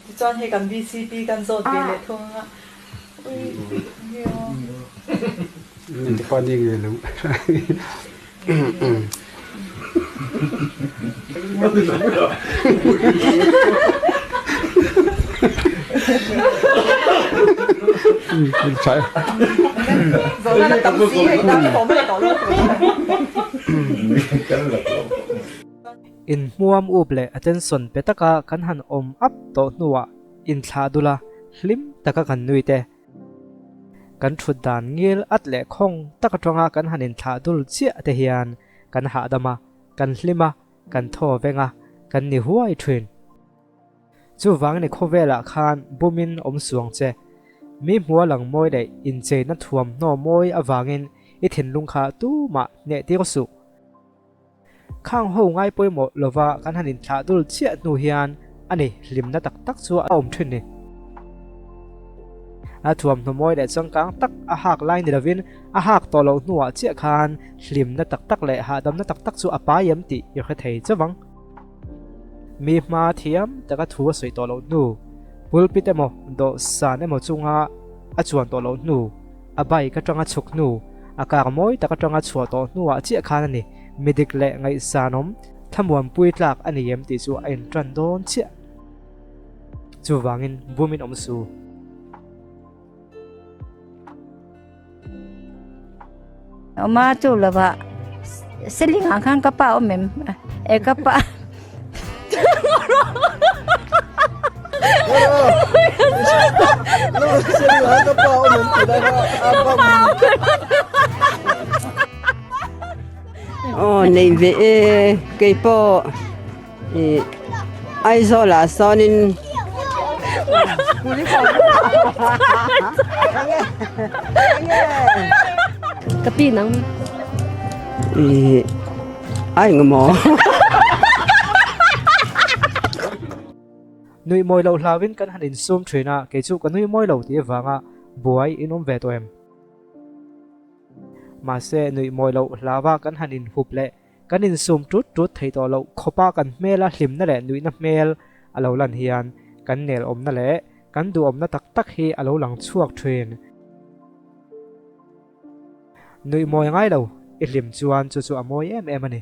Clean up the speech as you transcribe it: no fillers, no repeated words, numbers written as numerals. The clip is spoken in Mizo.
Tichuan hei kan vcp kan zawt ve leh thung a. Ui nge aw. Ni pa ni nge lo. Inhmuam up leh attention pe taka kan han awm up tawh hnuah inthlah dul a, hlim taka kan nui te. Kan thut dan ngil at leh khawng tak atanga kan han inthlah dul chiah te hian kan hahdam a, kan hlim a, kan thaw veng a, kan ni huai thin. Chuvangin i khawvelah khan bumin awm suang che. Mi hmua lang mawi leh incheina thuamhnaw mawi avangin i thinlung kha tumah hneh tir suh. Khang ho ngai pawimawh lova kan han inthlah dul chiah hnu hian a ni hlimna tak tak chu a awm thin ni. A thuamhnaw mawi leh changkang tak a hak lai ni lovin a hak tawh loh hnuah chiah khan hlimna tak tak leh hahdamna tak tak chu a pai em tih i hre thei chauh ang. Mi hma thiam taka thu a sawi tawh loh hnu, pulpit emaw dawhsan emaw chunga a chuan tawh loh hnu, a bike atanga chhuk hnu, a kar mawi tak atanga chhuah tawh hnuah chiah khan a ni, mi dik leh ngaihsanawm thlamuanpui tlak a ni em tih chu a intan dawn chiah. Chuvangin bumin awm su. Awma chu lova seling ah khan ka pa awm em e ka pa Aw nei ve e keipawh Ih Aizawl ah sawnin Ka pi nang Ih ai nge maw Nui mawi loh hlauin kan han insum thin a, kei chu ka nui mawi lo tih avanga buai in awm ve tawh em? Mahse nuih mawi loh hlauva kan han inhup leh Kan insum tut tut thei tawh loh khawpa kan hmela hlimna leh nuihna hmel a lo lan hian kan nelawmna leh kan duhawmna tak tak hi a lo lang chhuak thin. Nuih mawi ngai lo, i hlim chuan chu chu a mawi em em a ni.